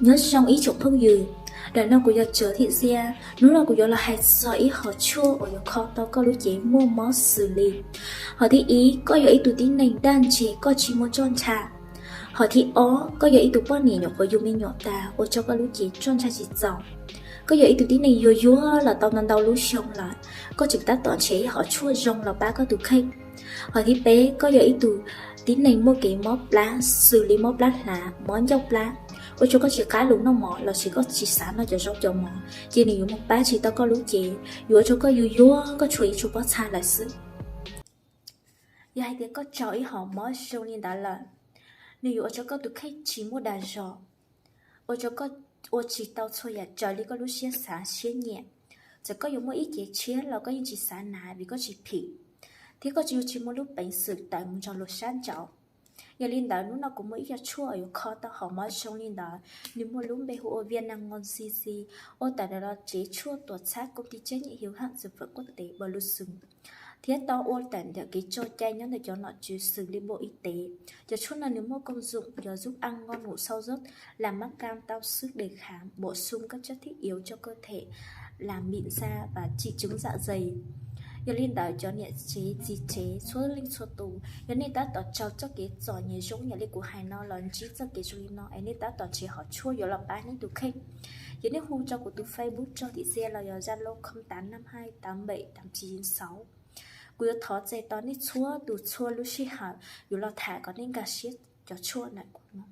Nyob zoo ib tsoom phooj ywg, ntawm no kuv yog Tsawv Thim Xiab. Hnub no kuv yuav los hais txog ib hom tshuaj uas yuav kho tau koj lub cev muaj mob xws li: Hom thib ib, koj yog ib tug tib neeg daj ntseg, koj tsis muaj roj ntsha. Hom thib ob, koj yog ib tug poj niam nyuam qhuav yug me nyuam tas ua rau koj lub cev roj ntsha tsis txaus. Koj yog ib tug tib neeg yuag yuag los tau ntau ntau lub xyoo lawm, koj tseem tab tom nrhiav ib hom tshuaj zoo los pab koj tus kheej. Hom thib peb, koj yog ib tug tib neeg muaj kev mob plab xws li mob plab hlav, mob ncauj plab, ua rau koj tsis qab lug noj mov lossis koj tsis xav noj cov zaub cov mov, ces nws yuav mus pab tsis tau koj lub cev, yuav ua rau koj yuag yuag, koj tshuav ib tsuag pob txha lawm xwb. Yog hais tias koj raug ib hom mob zoo li ntawd lawm, nws yuav ua rau koj tus kheej tsis muaj dag zog, ua rau koj ua tsis tau txhua yam raws li koj lub siab xav siab nyiam. Txawm koj yuav muaj ib cev tshiab los koj yeej tsis xav hnav vim koj tsis phim, thiab koj tsis yuav tsis muaj lub peev xwm tawm mus nrog luag sab nraud. Yog li ntawd, hnub no kuv muaj ib co tshuaj uas yuav kho tau hom mob zoo li ntawd, nws muaj lub npe hu ua Viêm Nang Ngôn Sisi, ua tawm ntawm tsev tshuaj tuam txhab công ty trách nhiệm hữu hạn dược phẩm quốc tế Blue Sun, thiab tau ua tawm ntawm kev tso cai nyob ntawm cov nom tswv xws li Bộ Y tế. Cov tshuaj no nws muaj công dụng, có giúp ăn ngon ngủ sâu giấc, làm mát cam, tăng sức đề kháng, bổ sung các chất thiết yếu cho cơ thể, làm mịn da và trị chứng dạ dày. Yog li ntawd, cov niam tsev txiv tsev txhua leej txhua tus, yog nej tab tom raug txoj kev txom nyem zoo yam li kuv hais no los ntsib txoj kev zoo li no es nej tab tom nrhiav hom tshuaj yuav los pab nej tus kheej, ces nej hu rau kuv tus Facebook Tsawv Thim Xiab los yog Zalo không tám năm hai tám bảy tám chín chín sáu. Kuv yuav thov txais tos nej txhua tus txhua lub sij hawm yuav los tham kom nej nkag siab cov tshuaj ntawm kuv no.